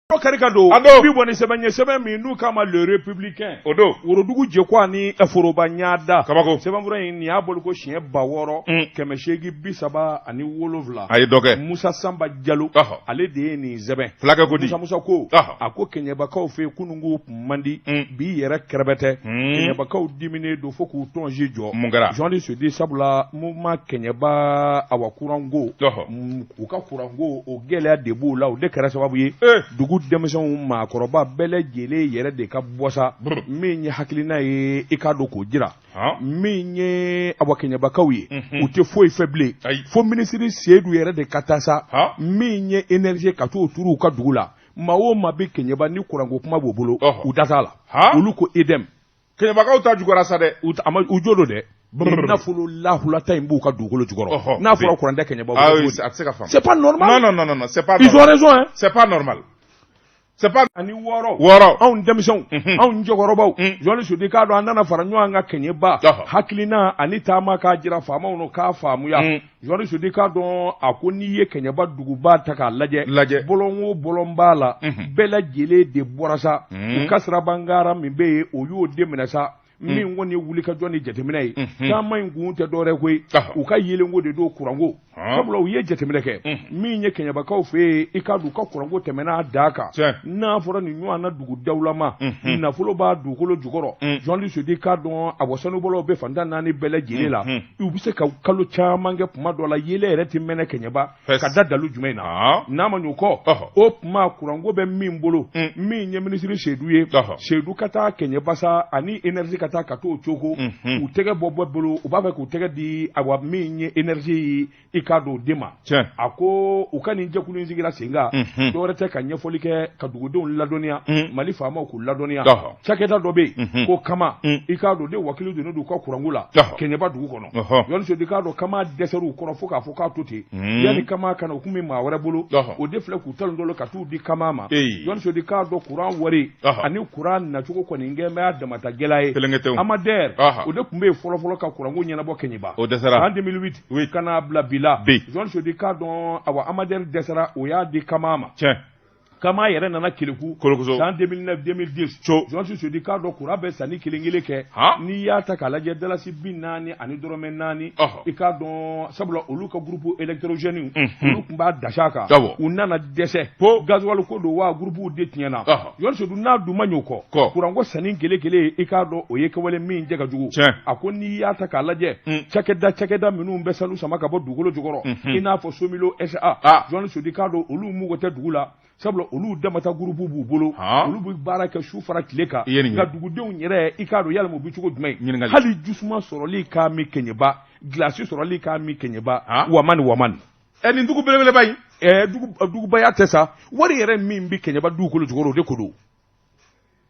Kari ka don A don. Bi bɔ ni sɛbɛn ye, sɛbɛn min n'u k'a ma Le Républicain. O don. Worodugu jɛko ani foroba ɲada. Kabako. Sɛbɛnfura in, nin y'a bɔli ko siɲɛ 6837. A ye dɔ kɛ. Musa Sanba Jalo, ale de ye nin sɛbɛn. Fulakɛ ko di? Musa ko, a ko kɛɲɛbakaw fɛ yen, kununko tun man di, bi yɛrɛ kɛrɛbɛtɛ. Kɛɲɛbakaw diminen don fo k'u tɔnsi jɔ. Mun kɛra? Journaliste se dit, sabula mouvement Kɛɲɛba, awa, kuranko, u ka kuranko, o gɛlɛya de b'u la. O de kɛra sababu ye dugu denmisɛnw, maakɔrɔba bɛɛ lajɛlen yɛrɛ de ka bɔ sa. Min ye hakilina ye, i k'a dɔn k'o jira, min ye, awa, kɛɲɛbakaw ye, u tɛ foyi fɛ bilen fo minisiri Seyidu yɛrɛ de ka taa sa. Min ye énergie, ka t'o turu u ka dugu la. Maa o maa bɛ Kɛɲɛba ni kuranko kuma b'o bolo, u da t'a la. Olu ko idem. Kɛɲɛbakaw ta juguyara sa dɛ. U a ma u jo don dɛ. Nafolo lahulata in b'u ka dugukolo jukɔrɔ. N'a fɔra kuran tɛ Kɛɲɛba. Ah oui, a tɛ se ka faamu. C'est pas normal. Non, non, non, non, c'est pas Ils ont raison, hein. C'est pas normal, c'est pas Ani wɔɔrɔ. Wɔɔrɔ. Anw denmisɛnw, anw cɛkɔrɔbaw, journaliste se dit, k'a dɔn an nana fara ɲɔgɔn kan Kɛɲɛba, hakilina ani taama k'a jira faamaw no k'a faamuya. Journaliste se dit, k'a dɔn, a ko n'i ye Kɛɲɛba duguba ta k'a lajɛ, Lajɛ. Bɔlɔn o bɔlɔn b'a la, bɛɛ lajɛlen de bɔra sa. U ka sirabangara min bɛ yen, o y'o de minɛ sa. Min kɔni ye wulikajɔ ni jateminɛ ye, taama in kun tɛ dɔwɛrɛ koyi, u ka yelenko de don, kuranko. Sabula u ye jateminɛ kɛ, min ye kɛɲɛbakaw fɛ yen, i k'a dɔn u ka kuranko tɛmɛna a dan kan. N'a fɔra nin ɲɔgɔn na dugu dawulama, nafolo b'a dugukolo jukɔrɔ, journaliste se dit, k'a dɔn, a bɔ sanubɔlaw bɛ fantan naani bɛɛ lajɛlen la, u bɛ se ka kalo caman kɛ, kuma dɔ la yelen yɛrɛ tɛ mɛnɛ Kɛɲɛba. Ka da dalu jumɛn na? N'a ma ɲ'o kɔ, o tuma kuranko bɛ min bolo, min ye minisiri Seyidu ye, Seyidu ka taa Kɛɲɛba sa, ani énergie ka taa ka t'o cogo u tɛgɛ bɔ bɔ bolo. U b'a fɛ k'u tɛgɛ di, awa, min ye énergie ye, i k'a don den ma. A ko u ka nin jɛkulu in sigira sen kan, dɔwɛrɛ tɛ ka ɲɛfɔli kɛ, ka dugudenw ladɔnniya, Mali faamaw k'u ladɔnniya. Cakɛda dɔ bɛ yen ko Kama, i k'a dɔn de wakili donnen don u ka kuranko la Kɛɲɛba dugu kɔnɔ. Journaliste se dit, k'a dɔn Kama dɛsɛr'u kɔrɔ fo k'a fɔ k'a to ten. Yanni Kama ka na, u tun bɛ maa wɛrɛ bolo, o de filɛ k'u talon dɔ ka t'u di Kama ma. Journaliste se dit, k'a dɔn kuran wari ani kuran nacogo kɔni kɛ bɛ a damata gɛlɛya ye. Amader, o de tun bɛ yen fɔlɔfɔlɔ ka kuranko ɲɛnabɔ Kɛɲɛba. O dɛsɛra. En 2008 ka n'a bila bi la. Journaliste se dit, k'a dɔn, awa, Amader dɛsɛra, o y'a di Kama ma. Kama yɛrɛ nana Keleku. Kolokoso. San 2009 2010. Co. Journaliste se dit, k'a dɔn kuran bɛ sanni kelen kelen kɛ. N'i y'a ta k'a lajɛ, dalasi 40 dɔrɔmɛ 4. I k'a dɔn, sabula olu ka groupe électrogène, olu tun b'a dasi a kan. U nana dɛsɛ. Gasoil ko don wa, groupe de tiɲɛna. Journaliste se dit, n'a dun ma ɲ'o kɔ, kuranko sanni kelen kelen, i k'a dɔn o ye kɛwale min jɛ ka jugu. A ko n'i y'a ta k'a lajɛ, cakɛda minnu bɛ sanu sama ka bɔ dugukolo jukɔrɔ, i n'a fɔ Somilo SA, Journaliste se dit, k'a dɔn olu mugu tɛ dugu la, sabula olu damata groupe b'u bolo, olu bɛ baara kɛ su fara tile kan. Nka dugudenw yɛrɛ, i k'a dɔn yalima u bɛ cogo jumɛn? Hali jisuma sɔrɔli k'a min Kɛɲɛba, gilasi sɔrɔli k'a min Kɛɲɛba, wamani wamani. Ɛ, nin dugu belebeleba in. Ɛ, dugubaya tɛ sa, wari yɛrɛ min bɛ Kɛɲɛba dugukolo jukɔrɔ, o de ko don.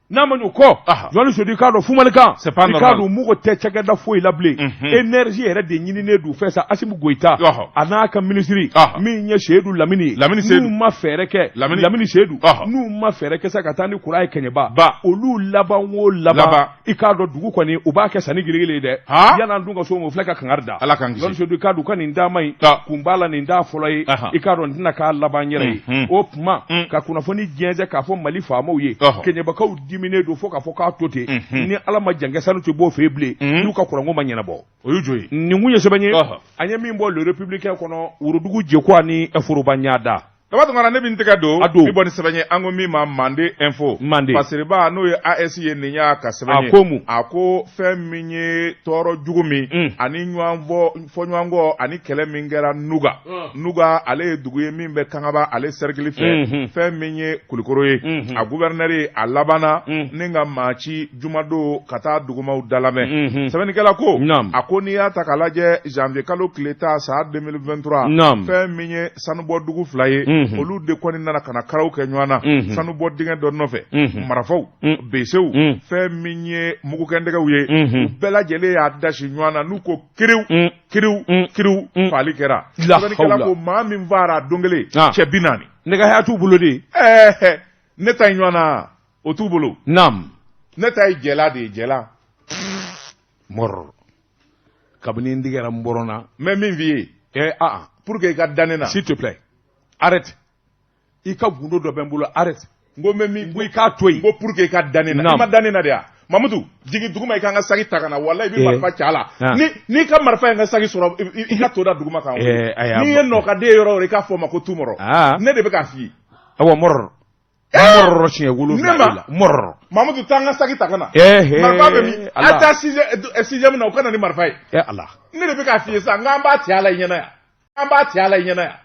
N'a ma ɲ'o kɔ, Journaliste se dit, k'a dɔn fumalikan, C'est pas i k'a normal. dɔn mugu tɛ cakɛda foyi la bilen. Énergie yɛrɛ de ɲininen don fɛ sa. Asimi Goyita a n'a ka minisiri min ye Seyidu Lamini ye, Lamini Seyidu. n'u ma fɛɛrɛ kɛ, Lamini. Lamini Seyidu, n'u ma fɛɛrɛ kɛ sa ka taa ni kuran ye Kɛɲɛba, Ba. olu laban o laban, Laban. i k'a dɔn dugu kɔni, u b'a kɛ sanni gelegele ye dɛ. Yan'an dun ka so ma, o filɛ ka kangari da. Ala k'an kisi. Journaliste se dit, k'a dɔn u ka nin taama in, kun b'a la, nin t'a fɔlɔ ye, i k'a dɔn nin tɛna k'a laban yɛrɛ ye. O tuma ka kunnafoni jɛnsɛn k'a fɔ Mali faamaw ye, Kɛɲɛbakaw diminen don fo k'a fɔ k'a to ten, ni Ala ma jan kɛ, sanu tɛ bɔ o fɛ yen bilen n'u ka kuranko ma ɲɛnabɔ. O y'u jo ye. Nin kun ye sɛbɛn ye an ye min bɔ Le Républicain kɔnɔ, Worodugu jɛko ani foroba ɲada. Daba Tunkara, ne bɛ n tɛgɛ don A don. bi bɔ ni sɛbɛn ye, an ko min ma Mande Info. Mande. Fasiriba, n'o ye AS ye, nin y'a ka sɛbɛn ye. A ko mun? A ko fɛn min ye tɔɔrɔ jugu min ani ɲɔgɔn fɔ fɔ ɲɔgɔn kɔ ani kɛlɛ min kɛra Nuga. Nuga, ale ye dugu ye min bɛ Kangaba ale cercle fɛ. Fɛn min ye Kulikoro ye, a gouverneur ye, a labanna ni ka maa ci jumadon ka taa dugumaw dalamɛn. Sɛbɛnnikɛla ko, a ko n'i y'a ta k'a lajɛ, janvier kalo tile 10 san 2023, fɛn min ye sanubɔ dugu fila ye, olu de kɔni nana ka na karaw kɛ ɲɔgɔn na sanubɔ dingɛ dɔ nɔfɛ. Marifaw, besew, fɛn min ye mugukɛndɛgɛw ye, u bɛɛ lajɛlen y'a dasi ɲɔgɔn na. N'u ko kiriw kiriw kiriw, faali kɛra. La Sɛbɛnnikɛla hawla. ko maa min faara don kelen, cɛ 40. Nɛgɛ haya t'u bolo de. Ɛɛ, ne ta ye ɲɔgɔn na, o t'u bolo. Ne ta ye jɛla de ye, jɛla. Mɔrɔ kabini n tigɛra n bɔrɔ na. N bɛ min f'i ye, Ɛ, aa. pour que i ka da ne na. S'il te plaît, arrête. I ka gundo dɔ bɛ n bolo, arrête. N ko n bɛ min N ko i k'a to yen. N ko pour que i ka da ne na. Naam. I ma da ne na de ya? Mamutu, jigin duguma i ka n ka saki ta ka na, walayi i bɛ Eh. marifa ci a la. Ah. Ni n'i ka marifa ye n ka saki sɔrɔ, i ka to da duguma kan. Eh, ayi, N'i ye nɔkaden ye yɔrɔ o yɔrɔ, i k'a fɔ o ma ko tumɔrɔ. Ah. Ne de bɛ k'a f'i ye. Awa, mɔrɔ. Mɔrɔ siɲɛ 7 Ne ma. e la. Mɔrɔ. Mamutu, taa n ka saki ta ka na. Eh, eh, Marifa bɛ min? Ala. A taa sixième na, u ka na ni marifa ye. Eh Ala. Ne de bɛ k'a f'i ye sa, n k'an b'a ci a la i ɲɛna yan. An b'a ci a la i ɲɛna yan.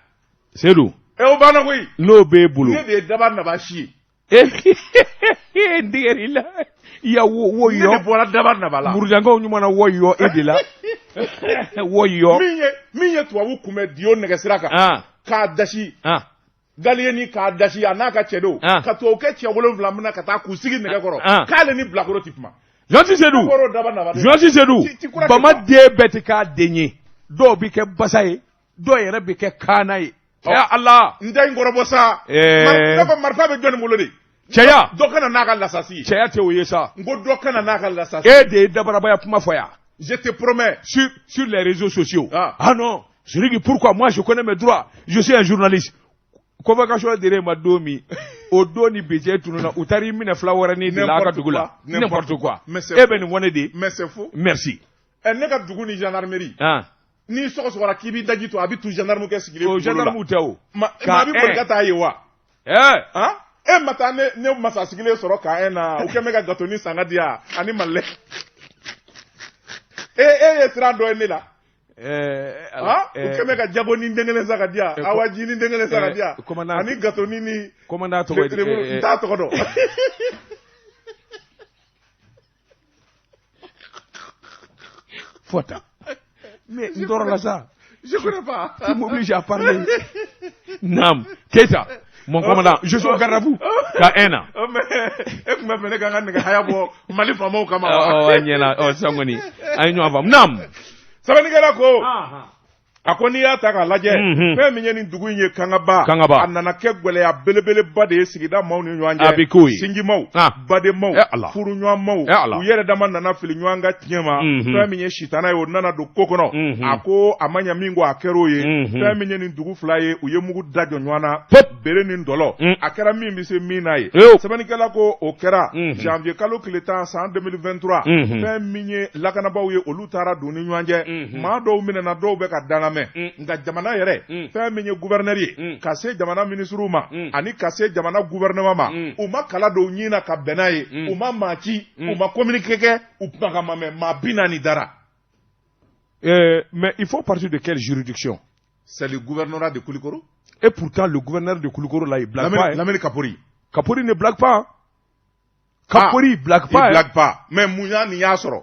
Sedu. Ɛ, o banna koyi. N'o b'e bolo. Ne de ye daba naba si ye. N tigɛr'i la. I ya wo wo Ne de yɔ. bɔra daba naba la. Murujankaw ɲuman na wɔ yɔ e de la. Wɔ yɔ. Min ye tubabu kunbɛn Diyo nɛgɛsira kan. Ah. K'a dasi. Ah. Galiyeni k'a dasi a n'a ka cɛdenw. Ah. Ka tubabukɛ cɛ 7 minɛ ka taa k'u sigi nɛgɛ kɔrɔ. Ah. K'ale ni bilakoro ti kuma. Journaliste Sedu. Bɔr'o daba naba de la. Journaliste Sedu. Ti- ti kura Bama kɛ. den bɛɛ tɛ k'a den ye. Dɔw bɛ kɛ basa ye. Dɔw yɛrɛ bɛ kɛ kaana ye. Ya Ala. N tɛ n kɔrɔbɔ sa. Eh. Ne ko marifa bɛ jɔnni bolo de? Cɛya. Dɔ ka na n'a ka lasasi ye. Cɛya tɛ o ye sa. N ko dɔ ka na n'a ka lasasi. E de ye dabarabaya kuma fɔ yan. Je te promets. Sur les réseaux sociaux. Ah. Ah non, Sidiki, pourquoi moi je connais mes droits? Je suis un journaliste. Convocation dir'e ma don min, o don ni budget tununa, u taara i minɛ fila wɛrɛ ni de la a ka dugu la. N'importe N'importe quoi. Mais c'est E bɛ nin fɔ ne de ye. Mais c'est faux. Merci. Ɛ, ne ka dugu ni gendarmerie. Ah. N'i sɔgɔsɔgɔra k'i b'i daji to, a bɛ tu gendarme kɛ sigilen O kunkolo la. gendarme tɛ o. Ma Ka maa bɛ boli ka taa yen wa? Eh. Han? E ma taa ne masa sigilen sɔrɔ k'a na u kɛn bɛ ka gâteau ni san ka di yan ani malilɛ. E ye sira dɔ ye ne la. Eh, Han? U kɛn bɛ ka jago ni den kelen san ka di yan, awaji ni den kelen san ka di yan. Commandant- Ani gâteau ni Commandant tɔgɔ ye di? N t'a tɔgɔ dɔn. Fɔta. Mais n tɔɔrɔ la sa. Je connais pas. Tu m'obliges à parler. Naam. Keita, mon commandant, je suis au garde à vous. Ka un an. Oh, mais e tun bɛ fɛ ne ka n ka nɛgɛ haya bɔ Mali faamaw kama wa? Ɔ, a ɲɛna. Ɔ, sisan kɔni, an ye ɲɔgɔn faamu. Naam. Sɛbɛnnikɛla ko a ko n'i y'a ta k'a lajɛ, fɛn min ye nin dugu in ye, Kangaba, Kangaba. a nana kɛ gɛlɛya belebeleba de ye sigida maaw ni ɲɔgɔn cɛ. A bɛ k'o ye. Sinjimaw, Ah. badenmaw, Eh Ala. furuɲɔgɔnmaw, Eh Ala. u yɛrɛ dama nana fili ɲɔgɔn ka tiɲɛ ma. Fɛn min ye sitana ye, o nana don ko kɔnɔ. A ko a ma ɲɛ min kɔ, a kɛra o ye. Fɛn min ye nin dugu fila ye, u ye mugu da jɔ ɲɔgɔn na. Pop. Bere ni dɔlɔ. A kɛra min bɛ se min n'a ye. Eyo. Sɛbɛnnikɛla ko o kɛra janvier kalo tile 10 san 2023. Fɛn min ye lakanabaaw ye, olu taara don ni ɲɔgɔn cɛ. Maa dɔw minɛna, dɔw bɛ ka dangamɛ. Nka jamana yɛrɛ, fɛn min ye gouverneur ye, ka se jamana ministres ma ani ka se jamana gouvernement ma, u ma kala don ɲin na ka bɛn n'a ye. U ma maa ci, u ma communiqué kɛ, u kumakan ma mɛn. Maa 40 dara. Mais il faut partir de quelle juridiction? C'est le gouvernorat de Koulikoro. Et pourtant, le gouverneur de Koulikoro, là, il blague pas. Hein. Lamine Kapori. Kapori ne blague pas. Hein. Kapori, il blague Il pas. Hein. blague pas. Mais mun y'a nin y'a sɔrɔ?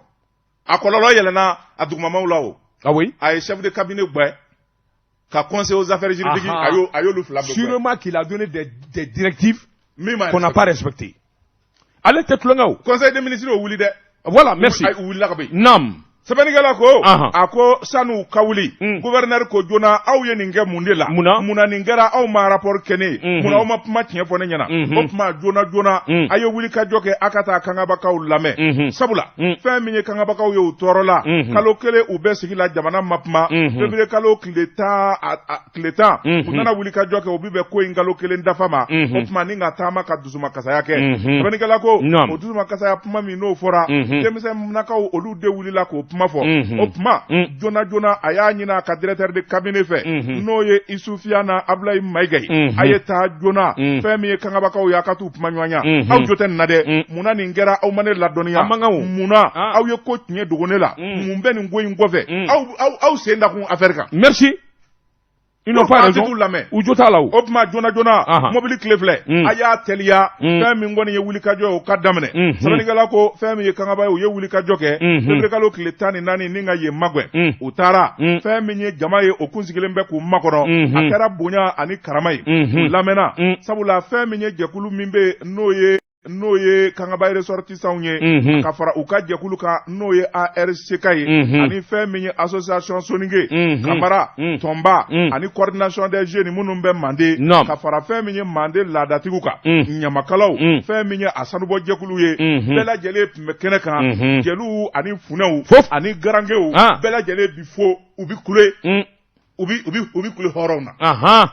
A kɔlɔlɔ yɛlɛnna a dugumamaw la o. Ah oui? A ye chef de cabinet gbɛ ka conseiller aux affaires juridiques, Aha. a y'olu fila bɛɛ gbɛ. Sûrement qu'il a donné des directives Min ma qu'on n'a pas respectées. Ale tɛ tulonkɛ o. Conseil des ministres o wuli dɛ. Voilà, merci. U wulila ka bɔ yen. Naam. Sɛbɛnnikɛla ko Ahan. a ko san'u ka wuli, gouverneur ko joona, aw ye nin kɛ mun de la? Munna? Munna nin kɛra? Aw ma rapport kɛ ne ye. Munna aw ma kuma tiɲɛ fɔ ne ɲɛna? O tuma joona joona, a ye wuli ka jɔ kɛ, a ka taa Kangabakaw lamɛn. Sabula fɛn min ye Kangabakaw ye, u tɔɔrɔ la. Kalo kelen u bɛ sigi la, jamana ma kuma. Février kalo tile 10, u nana wuli ka jɔ kɛ, u bi bɛn ko in kalo kelen dafa ma. O tuma ni ka taama ka dusuma kasaya kɛ. Sɛbɛnnikɛla ko o dusuma kasaya kuma min n'o fɔra, denmisɛnninnakaw olu de wulila k'o kuma fɔ. O tuma joona joona, a y'a ɲini a ka directeur de cabinet fɛ, n'o ye Isufiyana Abulayi Mayiga ye, a ye taa joona. Fɛn min ye Kangabakaw ye, a ka t'u kuma ɲɔgɔnya. Aw jo tɛ nin na dɛ. Munna nin kɛra? Aw ma ne ladɔnniya. A man kan o. Munna Ah. aw ye ko tiɲɛ dogo ne la? Mun bɛ nin ko in kɔfɛ? Aw sen da kun affaire kan. Merci. Ils n'ont pas An raison. tɛ t'u lamɛn. U jo t'a la o. O tuma joona joona, mobili tile filɛ, a y'a teliya. Fɛn min kɔni ye wulikajɔ ye, o ka daminɛ. Sɛbɛnnikɛla ko fɛn min ye Kangaba ye, u ye wulikajɔ kɛ février kalo tile 14 ni ka yen magɛn. U taara. Fɛn min ye jama ye, o kun sigilen bɛ k'u makɔnɔ. A kɛra bonya ani karama ye. U lamɛnna. Sabula fɛn min ye jɛkulu min bɛ yen, n'o ye Kangaba ressortissants ye, ka fara u ka jɛkulu kan, n'o ye ARCK ye, ani fɛn min ye association Soninke, Kamara, Tɔnba, ani coordination des jeunes minnu bɛ Mande, Naam. ka fara fɛn min ye Mande laadatigiw kan, ɲamakalaw, fɛn min ye a sanubɔ jɛkulu ye, bɛɛ lajɛlen tun bɛ kɛnɛ kan. Jeliw ani funɛw Fof. ani garankew, Ah. bɛɛ lajɛlen bi fo u bi kule, u bi kule hɔrɔnw na. Ahan.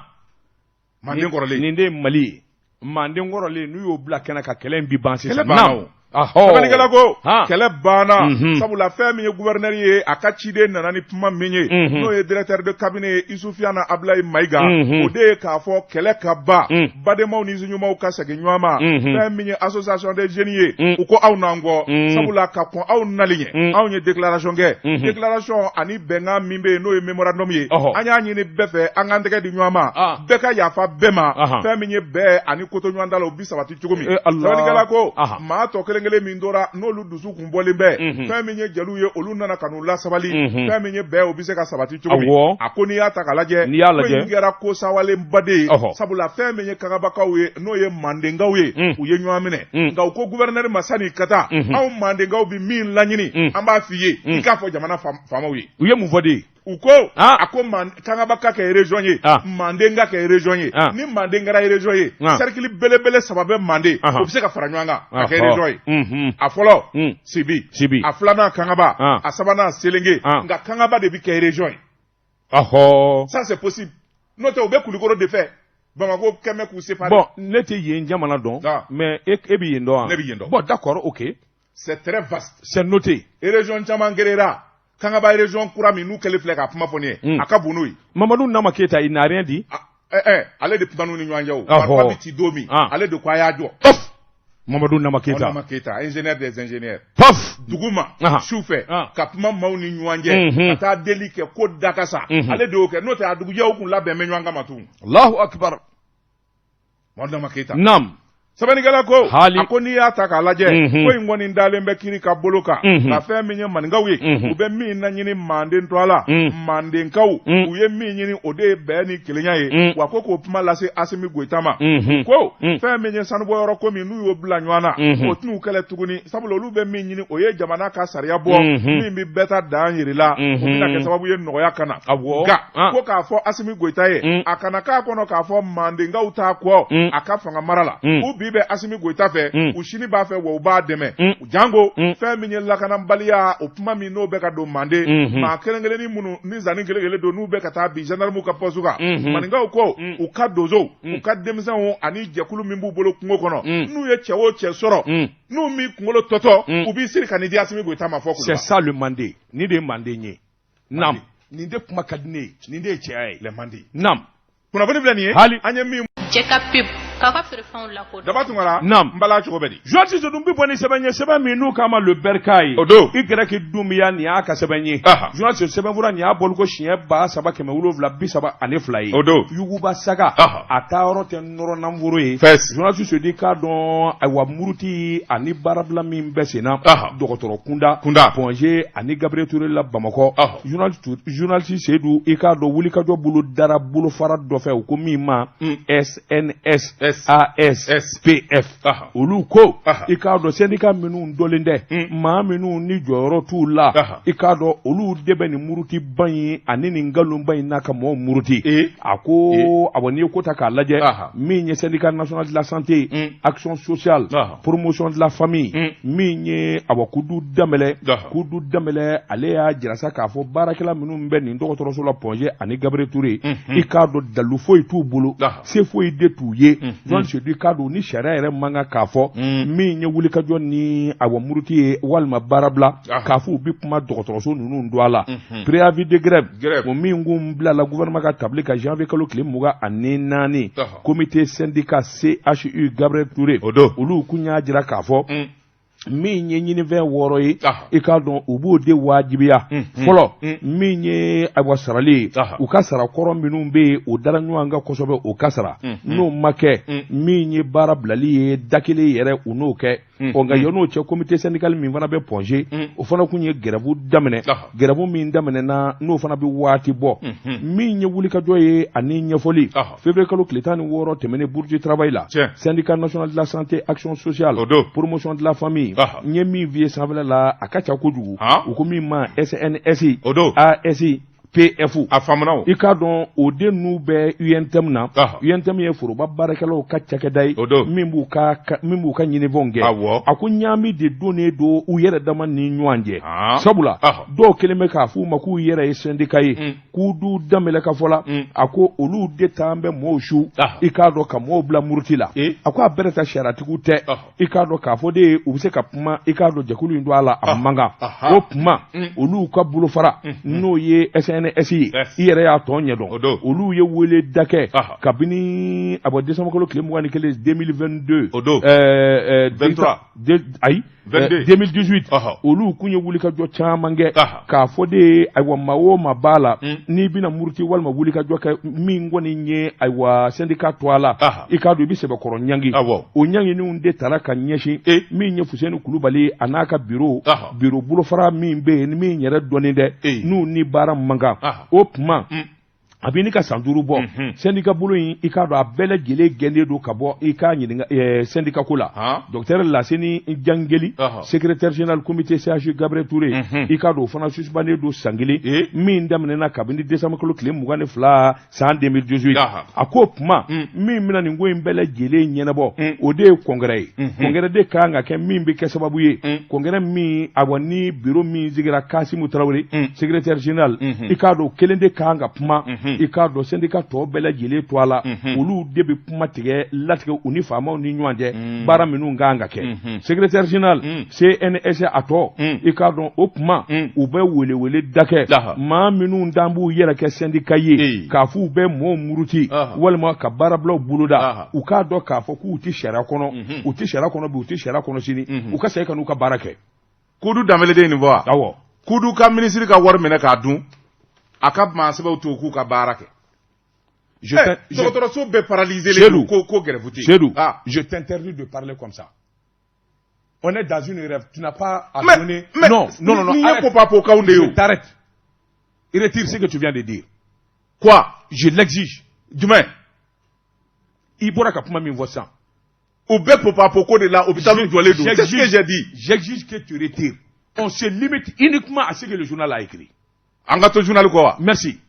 Manden kɔrɔlen. Nin de ye Mali ye. Manden kɔrɔlen n'u y'o bila kɛnɛ kan, kɛlɛ in bi ban sisan. Kɛlɛ banna o. Sɛbɛnnikɛla ko kɛlɛ banna, sabula fɛn min ye gouverneur ye, a ka ciden nana ni kuma min ye, n'o ye directeur de cabinet ye, Isufiyana Abulayi Mayiga, o de ye k'a fɔ kɛlɛ ka ban, badenmaw ni ɲumanw ka segin ɲɔgɔn ma. Fɛn min ye association des jeunes ye, u ko aw n'an kɔ, sabula ka kɔn aw nali ɲɛ, anw ye déclaration kɛ, déclaration ani bɛnkan min bɛ yen, n'o ye mémorandum ye. An y'a ɲini bɛɛ fɛ, an k'an tɛgɛ di ɲɔgɔn ma, bɛɛ ka yafa bɛɛ ma. Fɛn min ye bɛɛ ani koto ɲɔgɔn da la, o bi sabati cogo min. Sɛbɛnnikɛla ko maa tɔ kelen kelen min tora, n'olu dusu kun bɔlen bɛ, fɛn min ye jeliw ye, olu nana ka n'u lasabali. Fɛn min ye bɛɛ, o bɛ se ka sabati cogo min. A ko n'i y'a ta k'a lajɛ, n'i y'a lajɛ, ko in kɛra ko sawalenba de ye, sabula fɛn min ye kangabakaw ye, n'o ye mandenkaw ye, u ye ɲɔgɔn minɛ. Nka u ko gouverneur ma, san'i ka taa, anw mandenkaw bɛ min laɲini, an b'a f'i ye, i k'a fɔ jamana faamaw ye. U ye mun fɔ de? U ko a ko Kangaba ka kɛ région ye, Manden ka kɛ région ye. Ni Manden kɛra région ye, cercle belebele saba bɛ Manden, o bɛ se ka fara ɲɔgɔn kan ka kɛ région ye. A fɔlɔ Sibi, Sibi, a filanan Kangaba, a sabanan Selenge. Nka Kangaba de bɛ kɛ région ye. Ça c'est possible. N'o tɛ, u bɛ Kulukoro de fɛ, Bamakɔ kɛmɛ k'u séparer. Bon, ne tɛ yen jamana dɔn, mais e bɛ yen dɔn wa? Ne bɛ yen dɔn. Bon, d'accord, ok. C'est très vaste. C'est noté. Région caman créera. Kangaba région kura min n'u kɛlen filɛ ka kuma fɔ nin ye, a ka bon n'o ye. Mamadu Nama Keyita, il n'a rien dit. Ale de kuma n'u ni ɲɔgɔn cɛ o. Marifa bɛ ci don min, ale de ko a y'a jɔ. Paf, Mamadu Nama Keyita. Nama Keyita, ingénieur des ingénieurs. Paf. Dugu ma, su fɛ, ka kuma maaw ni ɲɔgɔn cɛ, ka taa deli kɛ ko da ka sa, ale de y'o kɛ. N'o tɛ, a dugujɛ, u kun labɛn bɛ ɲɔgɔn kama tun. Allahu akbar. Mamadu Nama Keyita. Naam. Sɛbɛnnikɛla ko Hali. a ko n'i y'a ta k'a lajɛ, ko in kɔni dalen bɛ kiri ka bolo kan. Nka fɛn min ye maninkaw ye, u bɛ min laɲini Manden tɔgɔ la, mandenkaw, u ye min ɲini, o de ye bɛn ni kelenya ye. Wa ko k'o kuma lase Asimi Goyita ma, ko fɛn min ye sanubɔyɔrɔ ko min n'u y'o bila ɲɔgɔn na, o tɛn'u kɛlɛ tuguni, sabula olu bɛ min ɲini, o ye jamana ka sariya bɔ min bɛ bɛɛ ta dan yir'i la, o bɛna kɛ sababu ye nɔgɔya ka na. Nka ko k'a fɔ Asimi Goyita ye, a kana k'a kɔnɔ k'a fɔ mandenkaw t'a kɔ a ka fanga mara la. U bi bɛ Asimi Goyita fɛ, u sini b'a fɛ, wa u b'a dɛmɛ. Jango fɛn min ye lakanabaliya, o kuma min n'o bɛ ka don Manden, maa kelen kelennin minnu ni zanni kelen kelen don, n'u bɛ ka taa bin gendarmew ka poste kan, maninkaw ko u ka donsow, u ka denmisɛnw ani jɛkulu min b'u bolo kungo kɔnɔ, n'u ye cɛ o cɛ sɔrɔ, n'u m'i kunkolo tɔtɔ, u b'i siri ka n'i di Asimi Goyita ma fɔ. C'est ça le Manden. Nin de ye Manden ye. Naam, nin de kuma ka di ne ye, nin de ye cɛya ye. Le Manden. Naam. Kunnafoni filɛ nin ye. Hali. An ye min Cɛ ka pub k'aw ka feerefɛnw lakodɔn. Daba Tunkara. Naam. N bala, cogo bɛ di? Journaliste dun bɛ bɔ ni sɛbɛn ye, sɛbɛn min n'u k'a ma Le Bercail. O don. Y Doumbia, nin y'a ka sɛbɛn ye. Journaliste, sɛbɛnfura nin y'a bɔli ko siɲɛ 3772 ye. O don. Yuguba saga, a taayɔrɔ tɛ nɔrɔ nanforo ye. Fɛs. Journaliste di k'a dɔn, ayiwa, muruti ani baarabila min bɛ sen na, dɔgɔtɔrɔ kunda kunda, Point G ani Gabriel Touré la Bamakɔ. Journaliste Seydou, i k'a dɔn, wulikajɔ bolo dara bolofara dɔ fɛ, u ko min ma SNS AS PF. Olu ko, i k'a dɔn, syndicat minnu dɔlen tɛ, maa minnu ni jɔyɔrɔ t'u la, i k'a dɔn, olu de bɛ nin murutiba in ani nin nkalonba in n'a ka mɔgɔw muruti. A ko awɔ, n'i ye ko ta k'a lajɛ, min ye syndicat national de la santé, action sociale, promotion de la famille, min ye awa Kudu Danbɛlɛ, Kudu Danbɛlɛ, ale y'a jira sa k'a fɔ baarakɛla minnu bɛ nin dɔgɔtɔrɔso la Point G ani Gabriel Touré, i k'a dɔn, dalu foyi t'u bolo, se foyi de t'u ye. Journaliste Seydou, i k'a dɔn, ni sariya yɛrɛ man kan k'a fɔ min ye wulikajɔ ni awa muruti ye walima baarabila, k'a fɔ u bɛ kuma dɔgɔtɔrɔso ninnu don a la. Préavis de grève o min kun bilala gouvernement ka tabali kan janvier kalo tile 24, comité syndicat CHU Gabriel Touré, O don. olu kun y'a jira k'a fɔ min ye ɲinifɛn wɔɔrɔ ye, i k'a dɔn, u b'o de wajibiya. Fɔlɔ, min ye ayiwa sarali ye, u ka sara kɔrɔ minnu bɛ yen, o dara ɲɔgɔn kan kosɛbɛ, o ka sara. N'o ma kɛ, min ye baara bilali ye da kelen yɛrɛ, u n'o kɛ. Ɔ nka yann'o cɛ, comité syndical min fana bɛ Point G, o fana kun ye grève daminɛ, grève min daminɛna, n'o fana bɛ waati bɔ. Min ye wulikajɔ ye ani ɲɛfɔli, février kalo tile 16 tɛmɛnen, Bourse du travail la, syndicat national de la santé, action sociale, promotion de la famille, n ye min f'i ye sanfɛla la, a ka ca kojugu, u ko min ma SNS AS PF A faamuna o. I k'a dɔn o den ninnu bɛ UNTM na. UNTM ye foroba baarakɛlaw ka cakɛda ye. O don. Min b'u ka ɲinifɛnw kɛ. A ko ɲaami de donnen don u yɛrɛ dama ni ɲɔgɔn cɛ. Sabula dɔw kɛlen bɛ k'a f'u ma k'u yɛrɛ ye syndicat ye. Kudu Danbɛlɛ ka fɔ la, a ko olu de taa bɛ mɔɔw su, i k'a dɔn ka mɔɔw bila muruti la. A ko a bɛrɛ ta sariyatigiw tɛ, i k'a dɔn k'a fɔ de u bɛ se ka kuma, i k'a dɔn jɛkulu in don a la a man kan. O tuma olu ka bolofara n'o ye SNS ye, i yɛrɛ y'a tɔ ɲɛdɔn, olu ye wele da kɛ kabini a bɔ décembre kalo tile 21 2022. O don. 23, ayi, 2018, olu kun ye wulikajɔ caman kɛ k'a fɔ de ayiwa, maa o maa b'a la n'i bɛna muruti walima wulikajɔ kɛ min kɔni ye ayiwa syndicat to a la, i k'a dɔn i bɛ sɛbɛkɔrɔ ɲangi. O ɲanginiw de tara ka ɲɛsin min ye Fuseni Kulubali a n'a ka bureau bolofara min bɛ yen, min yɛrɛ dɔnnen tɛ, n'u ni baara man kan. O tuma a bɛ ka san 5 bɔ, syndicat bolo in, i k'a dɔn a bɛɛ lajɛlen gɛnnen don ka bɔ i k'a ɲininka syndicat ko la. Docteur Laseni Jangeli, secrétaire général comité CHU Gabriel Touré, i k'a dɔn o fana suspendé don san 1 min daminɛna kabini décembre kalo tile 22 san 2018. A ko tuma min bɛna nin ko in bɛɛ lajɛlen ɲɛnabɔ, o de ye congrès ye. Congrès de kan ka kɛ min bɛ kɛ sababu ye, congrès min awa ni bureau min sigira, Kasimu Tarawele, secrétaire général, i k'a dɔn kelen de kan ka kuma, i k'a dɔn syndicat tɔ bɛɛ lajɛlen to a la, olu de bɛ kuma tigɛ latigɛ u ni faamaw ni ɲɔgɔn cɛ baara minnu kan ka kɛ. Secrétaire général CNS a tɔ, i k'a dɔn o tuma u bɛ welewele da kɛ maa minnu dan b'u yɛrɛ kɛ syndicat ye k'a f'u bɛ mɔɔw muruti walima ka baarabilaw boloda, u k'a dɔn k'a fɔ k'u tɛ sariya kɔnɔ, u tɛ sariya kɔnɔ bi, u tɛ sariya kɔnɔ sini, u ka segin ka n'u ka baara kɛ. Kudu Danbɛlɛ de ye nin fɔ wa? Awɔ. Kudu ka minisiri ka wari minɛ k'a dun, a ka maa sɛbɛw to k'u ka baara kɛ. Dɔgɔtɔrɔso bɛɛ paralysé len ko ko grève tɛ yen. Seydou, je t'interdis de parler comme ça. On est dans une rêve. Tu n'as pas à donner. Non, non, non, non. Nin ye popapokaw de ye o. T'arrêtes. Retire ce que tu viens de dire. Quoi? Je l'exige. Jumɛn? I bɔra ka kuma min fɔ sisan. U bɛ popapoko de la, hôpital jɔlen don. C'est ce que j'ai dit. J'exige que tu retires. On se limite uniquement à ce que le journal a écrit. An ka to journal kɔ wa? Merci.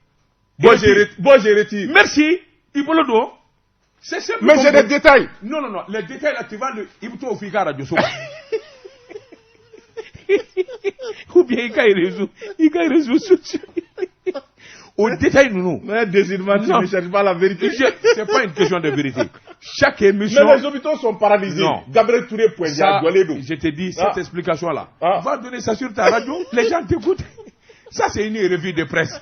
Bon, je retire. Merci. I bolo don. C'est simple. Mais j'ai des détails. Non, non, non. Les détails là, tu vas le. I bɛ t'o fɔ i ka radio so kan. Ou bien i ka réseaux sociaux. Au détail ninnu. Mais décidément, tu ne cherches pas la vérité. C'est pas une question de vérité. Chaque émission. Mais les hôpitaux sont paralysés. Non. Gabriel Touré point. Ça, je te dis, cette explication-là, va donner ça sur ta radio, les gens t'écoutent. Ça, c'est une revue de presse.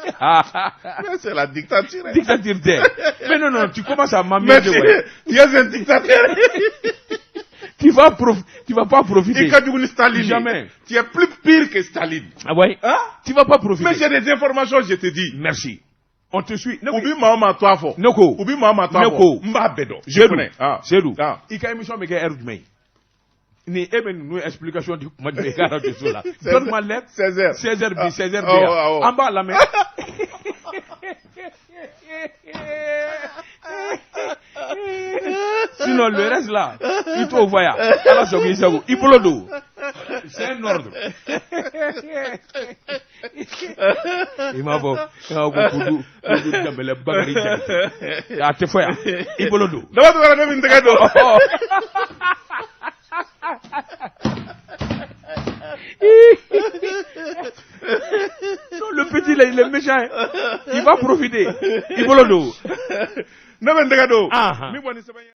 Mais c'est la dictature. Hein. Dictature d'air. Mais non, non, tu commences à m'amener. Mais tu es un dictateur. Tu vas pas profiter. Et quand tu Staline. Jamais. Tu es plus pire que Staline. Ah ouais? Hein? Tu vas pas profiter. Mais j'ai des informations, je te dis. Merci. On te suit. U bi maa o maa to a fɔ. Ne ko. U bi maa o maa to a fɔ. Ne ko. N b'a bɛɛ dɔn. Je connais. Seydou. I ka émission bɛ kɛ heure jumɛn ye? Ni e bɛ ninnu explication di kuma jumɛn i ka radio so la? Donne-moi l'heure. 16h. 16h bi, 16h bi yan. An b'a lamɛn. Sinon le reste là, i t'o fɔ yan. Ala sago i sago. I bolo don. C'est un ordre. I m'a fɔ ko Kudu Danbɛlɛ Bakari Jakite. A tɛ fɔ yan. I bolo don. Daba Tunkara, ne bɛ n tɛgɛ don. Non, le petit là, il est méchant. Hein. Il va profiter. I bolo don. Ne bɛ n tɛgɛ don. Min bɔ ni sɛbɛn ye.